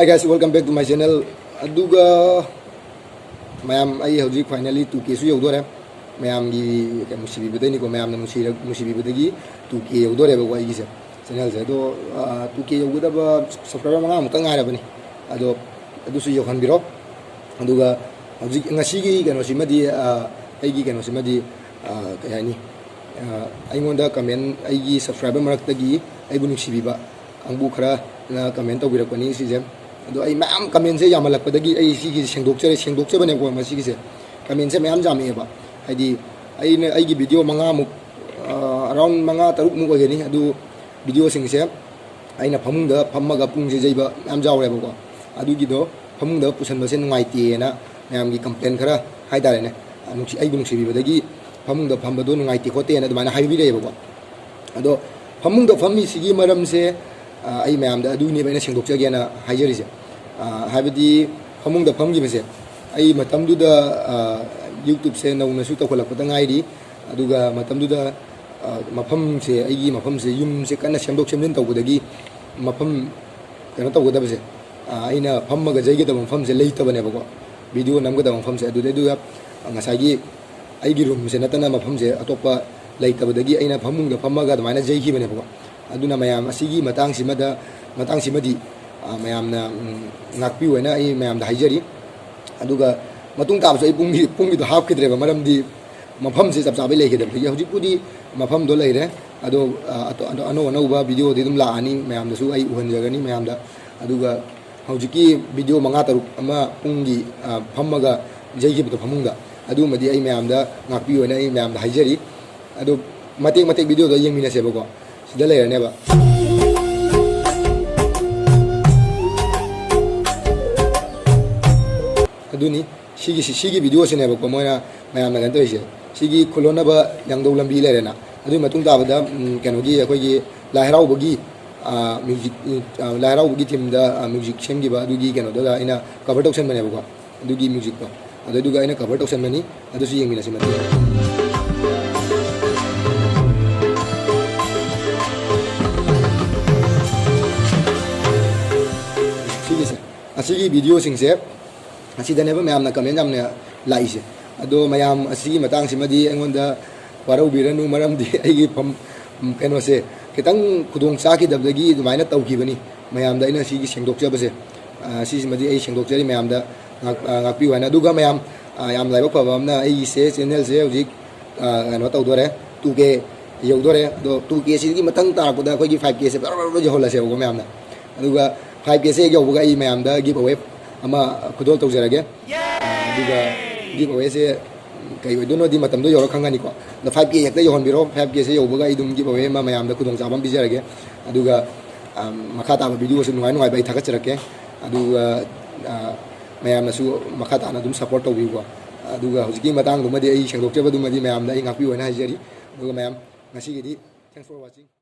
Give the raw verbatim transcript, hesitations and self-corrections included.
Hi guys, welcome back to my channel. ꯑꯗꯨꯒ ꯃꯌꯥꯝ, ꯑꯩ ꯍꯧꯖꯤꯛ finally two K ꯁꯨ ꯌꯧꯗꯣꯔꯦ꯫ ꯃꯌꯥꯝꯒꯤ ꯅꯨꯡꯁꯤꯕꯤꯕꯗꯩꯅꯤꯀꯣ, ꯃꯌꯥꯝꯅ ꯅꯨꯡꯁꯤꯔ-, ꯅꯨꯡꯁꯤꯕꯤꯕꯗꯒꯤ two K ꯌꯧꯗꯣꯔꯦꯕꯀꯣ ꯑꯩꯒꯤꯁꯦ, channel ꯁꯦ꯫ ꯑꯗꯣ, ꯑ, two K ꯌꯧꯒꯗꯕ subscriber ꯃꯉꯥꯃꯨꯛꯇ ꯉꯥꯏꯔꯕꯅꯤ꯫ ꯑꯗꯣ ꯑꯗꯨꯁꯨ ꯌꯧꯍꯟꯕꯤꯔꯣ꯫ ꯑꯗꯨꯒ ꯍꯧꯖꯤꯛ ꯉꯁꯤꯒꯤ ꯀꯩꯅꯣꯁꯤꯃꯗꯤ, ꯑ, ꯑꯩꯒꯤ ꯀꯩꯅꯣꯁꯤꯃꯗꯤ, ꯑ, ꯀꯩ ꯍꯥꯏꯅꯤ, ꯑ, ꯑꯩꯉꯣꯟꯗ comment, ꯑꯩꯒꯤ subscriber ꯃꯔꯛꯇꯒꯤ ꯑꯩꯕꯨ ꯅꯨꯡꯁꯤꯕꯤꯕ ꯀꯥꯡꯕꯨ ꯈꯔꯅ comment ꯇꯧꯕꯤꯔꯛꯄꯅꯤ ꯁꯤꯁꯦ꯫ ꯑꯗꯣ ꯑꯩ ꯃꯌꯥꯝ comment ꯁꯦ ꯌꯥꯝꯃꯜꯂꯛꯄꯗꯒꯤ ꯑꯩ ꯁꯤꯒꯤ ꯁꯦꯡꯗꯣꯛꯆꯔꯦ, ꯁꯦꯡꯗꯣꯛꯆꯕꯅꯦꯀꯣ ꯃꯁꯤꯒꯤꯁꯦ꯫ Comment ꯁꯦ ꯃꯌꯥꯝ ꯌꯥꯝꯃꯛꯑꯦꯕ꯫ ꯍꯥꯏꯗꯤ ꯑꯩꯅ ꯑꯩꯒꯤ video ꯃꯉꯥꯃꯨꯛ, ꯑ, around ꯃꯉꯥ ꯇꯔꯨꯛꯃꯨꯛ ꯑꯣꯏꯒꯅꯤ꯫ ꯑꯗꯨ video ꯁꯤꯡꯁꯦ ꯑꯩꯅ ꯐꯃꯨꯡꯗ ꯐꯝꯃꯒ ꯄꯨꯡꯁꯦ ꯌꯩꯕ ꯃꯌꯥꯝ ꯌꯥꯎꯔꯦꯕꯀꯣ꯫ ꯑꯗꯨꯒꯤꯗꯣ ꯐꯃꯨꯡꯗ ꯄꯨꯁꯟꯕꯁꯦ ꯅꯨꯡꯉꯥꯏꯇꯦꯅ ꯃꯌꯥꯝꯒꯤ complain ꯈꯔ ꯍꯥꯏꯇꯥꯔꯦꯅꯦ, ꯅꯨꯡꯁꯤ-, ꯑꯩꯕꯨ ꯅꯨꯡꯁꯤꯕꯤꯕꯗꯒꯤ ꯐꯃꯨꯡꯗ ꯐꯝꯕꯗꯣ ꯅꯨꯡꯉꯥꯏꯇꯦ ꯈꯣꯠꯇꯦꯅ ꯑꯗꯨꯃꯥꯏꯅ ꯍꯥꯏꯕꯤꯔꯛꯑꯦꯕꯀꯣ꯫ ꯑꯗꯣ ꯐꯃꯨꯡꯗ ꯐꯝꯃꯤꯁꯤꯒꯤ ꯃꯔꯝꯁꯦ, ꯑ, ꯑꯩ ꯃꯌꯥꯝꯗ ꯑꯗꯨꯅꯦꯕ ꯑꯩꯅ ꯁꯦꯡꯗꯣꯛꯆꯒꯦꯅ ꯍꯥꯏꯖꯔꯤꯁꯦ꯫ ꯑ, ꯍꯥꯏꯕꯗꯤ ꯐꯃꯨꯡꯗ ꯐꯝꯈꯤꯕꯁꯦ ꯑꯩ ꯃꯇꯝꯗꯨꯗ, ꯑ, YouTube ꯁꯦ ꯅꯧꯅꯁꯨ ꯇꯧꯈꯠꯂꯛꯄꯗ ꯉꯥꯏꯔꯤ꯫ ꯑꯗꯨꯒ ꯃꯇꯝꯗꯨꯗ, ꯑ, ꯃꯐꯝꯁꯦ, ꯑꯩꯒꯤ ꯃꯐꯝꯁꯦ, ꯌꯨꯝꯁꯦ ꯀꯟꯅ ꯁꯦꯝꯗꯣꯛ ꯁꯦꯝꯖꯤꯟ ꯇꯧꯕꯗꯒꯤ ꯃꯐꯝ ꯀꯩꯅꯣ ꯇꯧꯒꯗꯕꯁꯦ, ꯑ, ꯑꯩꯅ ꯐꯝꯃꯒ ꯌꯩꯒꯗꯕ ꯃꯐꯝꯁꯦ ꯂꯩꯇꯕꯅꯦꯕꯀꯣ, video ꯅꯝꯒꯗꯕ ꯃꯐꯝꯁꯦ꯫ ꯑꯗꯨꯗꯩꯗꯨꯗ ꯉꯁꯥꯏꯒꯤ ꯑꯩꯒꯤ room ꯁꯦ ꯅꯠꯇꯅ ꯃꯐꯝꯁꯦ ꯑꯇꯣꯞꯄ ꯂꯩꯇꯕꯗꯒꯤ ꯑꯩꯅ ꯐꯃꯨꯡꯗ ꯐꯝꯃꯒ ꯑꯗꯨꯃꯥꯏꯅ ꯌꯩꯈꯤꯕꯅꯦꯕꯀꯣ꯫ ꯑꯗꯨꯅ ꯃꯌꯥꯝ ꯑꯁꯤꯒꯤ ꯃꯇꯥꯡꯁꯤꯃꯗ, ꯃꯇꯥꯡꯁꯤꯃꯗꯤ, ꯑ, ꯃꯌꯥꯝꯅ, ꯎꯝ, ꯉꯥꯛꯄꯤꯌꯨ ꯍꯥꯏꯅ ꯑꯩ ꯃꯌꯥꯝꯗ ꯍꯥꯏꯖꯔꯤ꯫ ꯑꯗꯨꯒ ꯃꯇꯨꯡ ꯇꯥꯕꯁꯨ ꯑꯩ ꯄꯨꯡꯒꯤ, ꯄꯨꯡꯒꯤꯗꯣ ꯍꯥꯞꯈꯤꯗ꯭ꯔꯦꯕ, ꯃꯔꯝꯗꯤ ꯃꯐꯝꯁꯦ ꯆꯞ ꯆꯥꯕꯩ ꯂꯩꯈꯤꯗꯕꯗꯒꯤ꯫ ꯍꯧꯖꯤꯛꯄꯨꯗꯤ ꯃꯐꯝꯗꯣ ꯂꯩꯔꯦ, ꯑꯗꯣ, ꯑ, ꯑꯇꯣ-, ꯑꯅꯧ ꯑꯅꯧꯕ video ꯗꯤ ꯑꯗꯨꯝ ꯂꯥꯛꯑꯅꯤ, ꯃꯌꯥꯝꯗꯁꯨ ꯑꯩ ꯎꯍꯟꯖꯒꯅꯤ ꯃꯌꯥꯝꯗ꯫ ꯑꯗꯨꯒ ꯍꯧꯖꯤꯛꯀꯤ video ꯃꯉꯥ ꯇꯔꯨꯛ ꯑꯃ ꯄꯨꯡꯒꯤ, ꯑ, ꯐꯝꯃꯒ ꯌꯩꯈꯤꯕꯗꯣ ꯐꯃꯨꯡꯗ, ꯑꯗꯨꯒꯨꯝꯕꯗꯤ ꯑꯩ ꯃꯌꯥꯝꯗ ꯉꯥꯛꯄꯤꯌꯨ ꯍꯥꯏꯅ ꯑꯩ ꯃꯌꯥꯝꯗ ꯍꯥꯏꯖꯔꯤ꯫ ꯑꯗꯣ ꯃꯇꯦꯛ ꯃꯇꯦꯛ video ꯗꯣ ꯌꯦꯡꯃꯤꯟꯅꯁꯦꯕꯀꯣ, ꯁꯤꯗ ꯂꯩꯔꯅꯦꯕ꯫ ꯑꯗꯨꯅꯤ꯫ ꯁꯤꯒꯤ, ꯁꯤ-, ꯁꯤꯒꯤ video ꯁꯤꯅꯦꯕꯀꯣ ꯃꯣꯏꯅ ꯃꯌꯥꯝꯅ ꯀꯩꯅꯣ ꯇꯧꯔꯤꯁꯦ꯫ ꯁꯤꯒꯤ ꯈꯨꯜꯂꯣꯟꯅꯕ ꯌꯥꯡꯗꯧ ꯂꯝꯕꯤ ꯂꯩꯔꯦꯅ꯫ ꯑꯗꯨꯒꯤ ꯃꯇꯨꯡ ꯇꯥꯕꯗ, ꯎꯝ, ꯀꯩꯅꯣꯒꯤ ꯑꯩꯈꯣꯏꯒꯤ ꯂꯥꯏ ꯍꯔꯥꯎꯕꯒꯤ, ꯑ, music, ꯑ, ꯂꯥꯏ ꯍꯔꯥꯎꯕꯒꯤ theme ꯗ, ꯑ, music ꯁꯦꯝꯈꯤꯕ ꯑꯗꯨꯒꯤ ꯀꯩꯅꯣꯗꯨꯗ ꯑꯩꯅ cover ꯇꯧꯁꯟꯕꯅꯦꯕꯀꯣ꯫ ꯑꯗꯨꯒꯤ music ꯇꯣ꯫ ꯑꯗꯨꯗꯨꯒ ꯑꯩꯅ cover ꯇꯧꯁꯟꯕꯅꯤ꯫ ꯑꯗꯨꯁꯨ ꯌꯦꯡꯃꯤꯟꯅꯁꯤ ꯃꯇꯦꯛ꯫ ꯁꯤꯒꯤꯁꯦ꯫ ꯑꯩꯒꯤ videoꯁꯤꯡꯁꯦ ꯑꯁꯤꯗꯅꯦꯕ ꯃꯌꯥꯝꯅ comment ꯌꯥꯝꯅ ꯂꯥꯛꯏꯁꯦ꯫ ꯑꯗꯣ ꯃꯌꯥꯝ ꯑꯁꯤꯒꯤ ꯃꯇꯥꯡꯁꯤꯃꯗꯤ ꯑꯩꯉꯣꯟꯗ ꯋꯥꯔꯧꯕꯤꯔꯅꯨ, ꯃꯔꯝꯗꯤ ꯑꯩꯒꯤ ꯐꯝ-, ꯀꯩꯅꯣꯁꯦ ꯈꯤꯇꯪ ꯈꯨꯗꯣꯡ ꯆꯥꯈꯤꯗꯕꯗꯒꯤ ꯑꯗꯨꯃꯥꯏꯅ ꯇꯧꯈꯤꯕꯅꯤ꯫ ꯃꯌꯥꯝꯗ ꯑꯩꯅ ꯁꯤꯒꯤ ꯁꯦꯡꯗꯣꯛꯆꯕꯁꯦ, ꯑ, ꯁꯤꯁꯤꯃꯗꯤ ꯑꯩ ꯁꯦꯡꯗꯣꯛꯆꯔꯤ, ꯃꯌꯥꯝꯗ ꯉꯥꯛ-, ꯑ, ꯉꯥꯛꯄꯤꯌꯨ ꯍꯥꯏꯅ꯫ ꯑꯗꯨꯒ ꯃꯌꯥꯝ, ꯑ, ꯌꯥꯝ ꯂꯥꯏꯕꯛ ꯐꯕ ꯑꯃꯅ ꯑꯩꯒꯤꯁꯦ channelꯁꯦ ꯍꯧꯖꯤꯛ, ꯑ, ꯀꯩꯅꯣ ꯇꯧꯗꯣꯔꯦ, two K ꯌꯧꯗꯣꯔꯦ꯫ ꯑꯗꯣ two K ꯁꯤꯒꯤ ꯃꯊꯪ ꯇꯥꯔꯛꯄꯗ ꯑꯩꯈꯣꯏꯒꯤ five K ꯁꯦ ꯕꯔ ꯕꯔ ꯕꯔ ꯌꯧꯍꯜꯂꯁꯦꯕꯀꯣ ꯃꯌꯥꯝꯅ꯫ ꯑꯗꯨꯒ five K ꯁꯦ ꯍꯦꯛ ꯌꯧꯕꯒ ꯑꯩ ꯃꯌꯥꯝꯗ giveaway ꯑꯃ ꯈꯨꯗꯣꯜ ꯇꯧꯖꯔꯒꯦ꯫ ꯑꯗꯨꯒ giveawayꯁꯦ ꯀꯩ ꯑꯣꯏꯗꯣꯏꯅꯣꯗꯤ ꯃꯇꯝꯗꯣ ꯌꯧꯔ ꯈꯪꯉꯅꯤꯀꯣ꯫ ꯑꯗꯣ five K ꯍꯦꯛꯇ ꯌꯧꯍꯟꯕꯤꯔꯣ, five K ꯁꯦ ꯌꯧꯕꯒ ꯑꯩ ꯑꯗꯨꯝ giveaway ꯑꯃ ꯃꯌꯥꯝꯗ ꯈꯨꯗꯣꯡꯆꯥꯕ ꯑꯃ ꯄꯤꯖꯔꯒꯦ꯫ ꯑꯗꯨꯒ, ꯑ, ꯃꯈꯥ ꯇꯥꯕ videoꯁꯨ ꯅꯨꯡꯉꯥꯏ ꯅꯨꯡꯉꯥꯏꯕ ꯑꯩ ꯊꯥꯒꯠꯆꯔꯛꯀꯦ꯫ ꯑꯗꯨꯒ, ꯑ, ꯃꯌꯥꯝꯅꯁꯨ ꯃꯈꯥ ꯇꯥꯅ ꯑꯗꯨꯝ support ꯇꯧꯕꯤꯌꯨꯀꯣ꯫ ꯑꯗꯨꯒ ꯍꯧꯖꯤꯛꯀꯤ ꯃꯇꯥꯡꯗꯨꯃꯗꯤ ꯑꯩ ꯁꯦꯡꯗꯣꯛꯆꯕꯗꯨꯃꯗꯤ ꯃꯌꯥꯝꯗ ꯑꯩ ꯉꯥꯛꯄꯤꯌꯨ ꯍꯥꯏꯅ ꯍꯥꯏꯖꯔꯤ꯫ ꯑꯗꯨꯒ ꯃꯌꯥꯝ ꯉꯁꯤꯒꯤꯗꯤ thanks for watching꯫